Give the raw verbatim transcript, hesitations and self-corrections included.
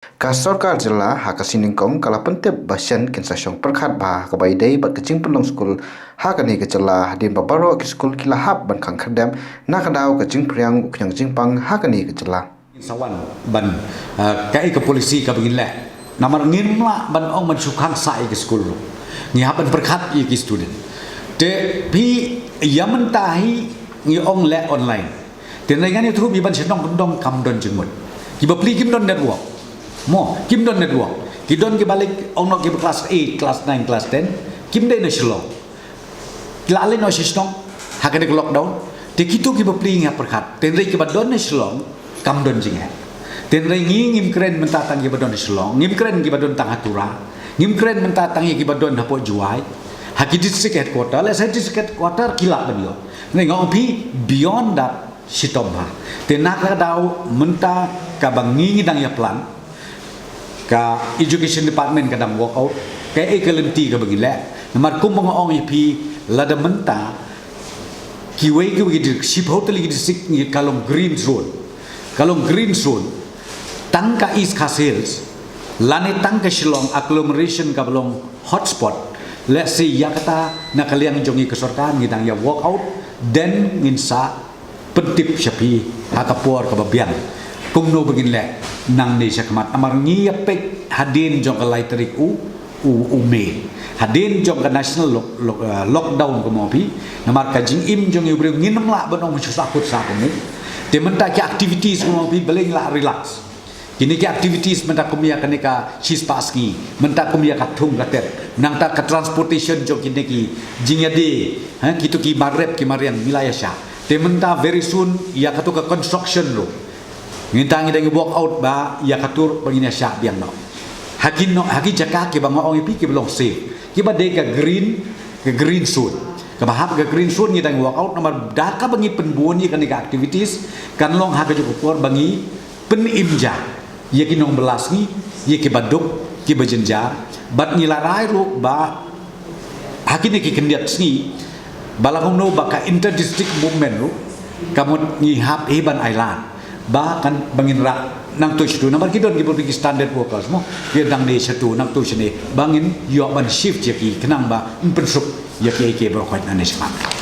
Ka sorkar jylla ha ka sngi nyngkong ka la pyntip ba shen kin sa shong pyrkhat bha ha kaba ïadei bad ka jingpynlong skul ha kane ka jylla hadien ba baroh ki skul ki la hap ban khang khyrdem na ka daw ka jingpyrshang u khñiang jingpang ha kane ka jylla. Ngin sa wan ban, ah, kaei ka policy kaba ngin leh. Namar ngim lah ban ong ban shu khang sah ïa ki skul ruh. Ngi hap ban pyrkhat ïa ki student. Te phi ïa mynta hi ngi ong leh online. Te ngi ngan ïathuh phi ban shnong kyndong kam don jingmut. Ki bapli kim don network. Mo, kim don network. Ki don ki balik ong noh ki ba class eight, class nine, class ten. Kim dei na Shillong. Ki la leit noh sha shnong ha kane ka lockdown. Te kito ki bapli ngi hap pyrkhat. Te hynrei ki ba don na Shillong kam don jingeh. Te hynrei ngi ngim kren mynta tang ki ba don na Shillong, ngim kren ki ba don tang ha Tura, ngim kren mynta tang ïa ki ba don hapoh Jowai. Ha ki district headquarter, lehse district headquarter ki lah ban ïoh. Hynrei nga ong phi beyond that shitom bha. Te na ka daw mynta kaba ngi ngi dang ïa plan ka education department ka dang work out kaei ka lynti kaba ngi leh. Namar kumba nga ong ïa phi lada mynta kiwei kiwei ki district, shiphew tylli ki district ngi ka long green zone. Ka long green zone. Tang ka East Khasi Hills lane tang ka Shillong agglomeration kaba long hotspot. Lehse ïa kata na ka liang jong ngi ka sorkar ngi dang ïa work out, then ngin sa pyntip sha phi ha ka por kaba biang kumno ba ngin leh nangne sha khmat. Namar ngi ïa peit hadien jong ka lai tarik u, u, u May, hadien jong ka national lock, lock, eh, lockdown kumno phi. Namar ka jingim jong ngi u briew ngim lah ban ong shu sahkut sahkut ne. Te mynta ki activities kumno phi balei ngi lah relax. Kine ki activities mynta kum ïa kane ka shispah sngi, mynta kum ïa ka thung ka ter, nangta ka transportation jong kine ki jingïadei, ha, kito ki marep ki mariang ngi la ïa shah. Te mynta very soon ïa kato ka construction ruh. Mynta ngi dang work out ba ïa kato ruh ba ngin ïa shah biang noh. Ha ki noh, ha ki jaka kiba nga ong ïa phi kiba long safe, kiba dei ka green, ka green zone. Kaba hap ka green zone ngi dang work out namar da kaba ngi pynbun ïa kane ka activities kan long ha kajuh ka por ba ngi pynim ja ïa ki nongbylla sngi, ïa kiba duk, kiba jynjar. Bad ngi la rai ruh ba ha kine ki khyndiat sngi ba la kumno ba ka inter district movement ruh ka mut ngi hap hi ban ai lad ba kan ba ngin rah nangto shatu namar ki don ki bun ki stranded workers mo, ki dang dei shatu nangto shane ba ngin ïoh ban shift ïa ki khnang ba yn pynsuk ïa kiei kiei baroh khoit nangne shakhmat.